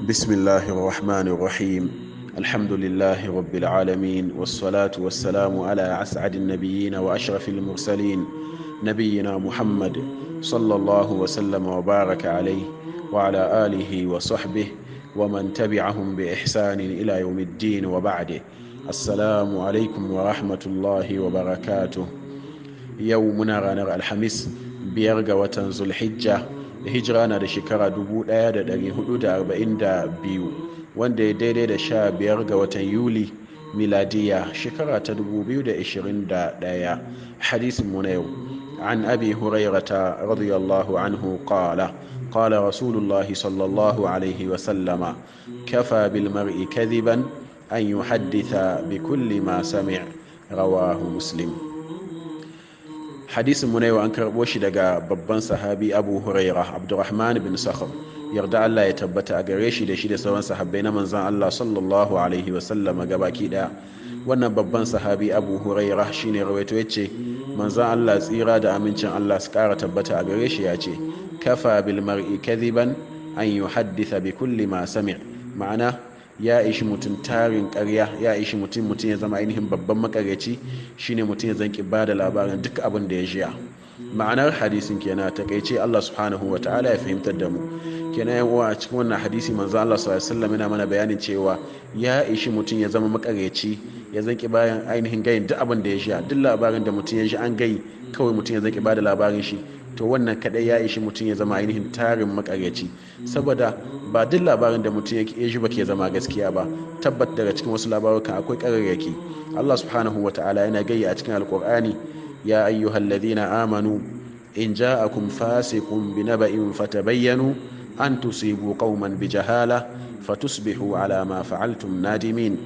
بسم الله الرحمن الرحيم. الحمد لله رب العالمين، والصلاة والسلام على أسعد النبيين وأشرف المرسلين، نبينا محمد صلى الله وسلم وبارك عليه وعلى آله وصحبه ومن تبعهم بإحسان إلى يوم الدين، وبعده. السلام عليكم ورحمة الله وبركاته. يومنا ranar Alhamis 5 ga watan Zulhijja, hijira na da shekara 1442, wanda ya daidai da 15 ga watan Yuli, miladiya shekara ta 2021. Hadisin mu na yau: عن أبي هريرة رضي الله عنه قال: قال رسول الله صلى الله عليه وسلم: كفى بالمرء كذبا أن يحدث بكل ما سمع. رواه مسلم. Hadisin mu na yau an karɓo shi daga babban sahabi Abu Huraira Abdurrahman bin Sakhr, yarda Allah ya tabbata a gare shi da shi da sauran sahabbai na manzon Allah sallallahu alaihi wasallam gabaki daya. Wannan babban sahabi Abu Huraira shine rawaito, yace manzon Allah tsira da amincin Allah su kara tabbata a gare shi ya ce: kafa bil mar'i kadhiban an yuhadditha bi kulli ma sami'. Ma'ana, ya ishi mutum tarin karya, ya ishi mutum ya zama ainihin babban makaryaci, shine mutum ya zanki ba da labarin duk abin da ya jiya. Ma'anar hadisin kenan takaice. Allah subhanahu wa ta'ala ya fahimtar da mu. Kenan yan uwa, a cikin wannan hadisi manzo Allah sallallahu alaihi wasallam yana mana bayanin cewa ya ishi mutum ya zama makaryaci ya zanki bayan ainihin gayin duk abin da ya jiya. Duk labarin da mutum ya ji an gayi, kawai mutum ya zanki ba da labarin shi, to wannan kadai ya ishi mutum ya zama ainihin tarin makaryaci, saboda ba duk labarin da mutum ya ji ba ke zama gaskiya ba. Tabbat daga cikin wasu labarukan akwai ƙararraki. Allah subhanahu wa ta'ala yana gayya a cikin Alƙur'ani: ya ayyuhal ladhina amanu, in ja'akum fasiqun binaba'in fatabayyanu an tusibu qauman bijahala fatusbihu ala ma fa'altum nadimin.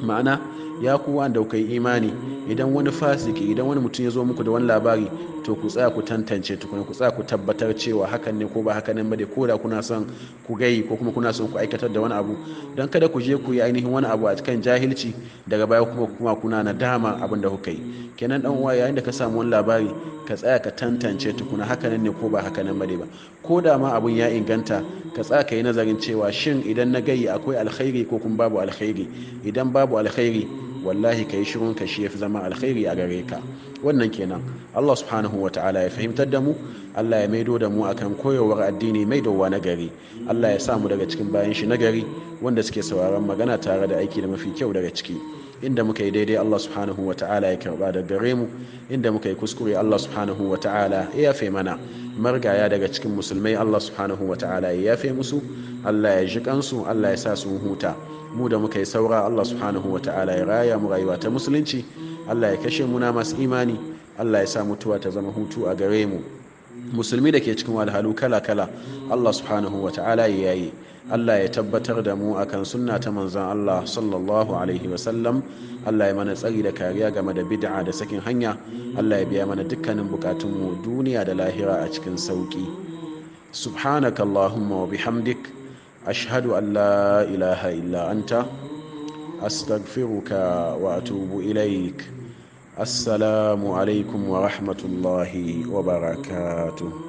Ma'ana, ya ku wanda kuka yi imani, idan wani fasiki, idan wani mutum ya zo muku da wani labari, to ku tsaya ku tantance tukuna, ku tsaya ku tabbatar cewa hakan ne ko ba hakan ne ba dai, ko da kuna son ku gayi ko kuma kuna son ku aikatar da wani abu, don kada ku je ku yi ainihin wani abu a cikin jahilci, daga baya kuma kuna nadama abin da kuka yi. Kenan dan uwa, yayin da ka samu wani labari, ka tsaya ka tantance tukuna, hakanan ne ko ba hakanan ba dai ba. Ko da ma abun ya inganta, ka tsaya ka yi nazarin cewa shin idan na gayi akwai alkhairi ko kuma babu alkhairi? Idan babu alkhairi, wallahi ka yi shirun ka, shi ya fi zama alkhairi a gare ka. Wannan kenan. Allah subhanahu wa ta'ala ya fahimtar da mu. Allah ya maido da mu akan koyarwar addini maidowa na gari. Allah ya sa mu daga cikin bayan shi na gari wanda suke sauraron magana tare da aiki da mafi kyau daga ciki. Inda muka yi daidai, Allah subhanahu wa ta'ala ya karba da gare mu. Inda muka yi kuskure, Allah subhanahu wa ta'ala ya yafe mana. Margaya daga cikin musulmai, Allah subhanahu wa ta'ala ya yafe musu, Allah ya ji kansu, Allah ya sa su huta. Mu da muka yi saura, Allah subhanahu wa ta'ala ya raya mu rayuwa ta musulunci. Allah ya kashe muna masu imani. Allah ya sa mutuwa ta zama hutu a gare mu. Musulmi da ke cikin walhalu kala-kala, Allah subhanahu wa ta'ala ya yayi. Allah ya tabbatar da mu akan sunna ta manzon Allah sallallahu alaihi wasallam. Allah ya mana tsari da kariya game da bid'a da sakin hanya. Allah ya biya mana dukkanin bukatunmu duniya da lahira a cikin sauki. Subhanaka allahumma wa bihamdik, ashhadu an la ilaha illa anta, astaghfiruka wa atubu ilaik. Assalamu alaikum wa rahmatullahi wa barakatuh.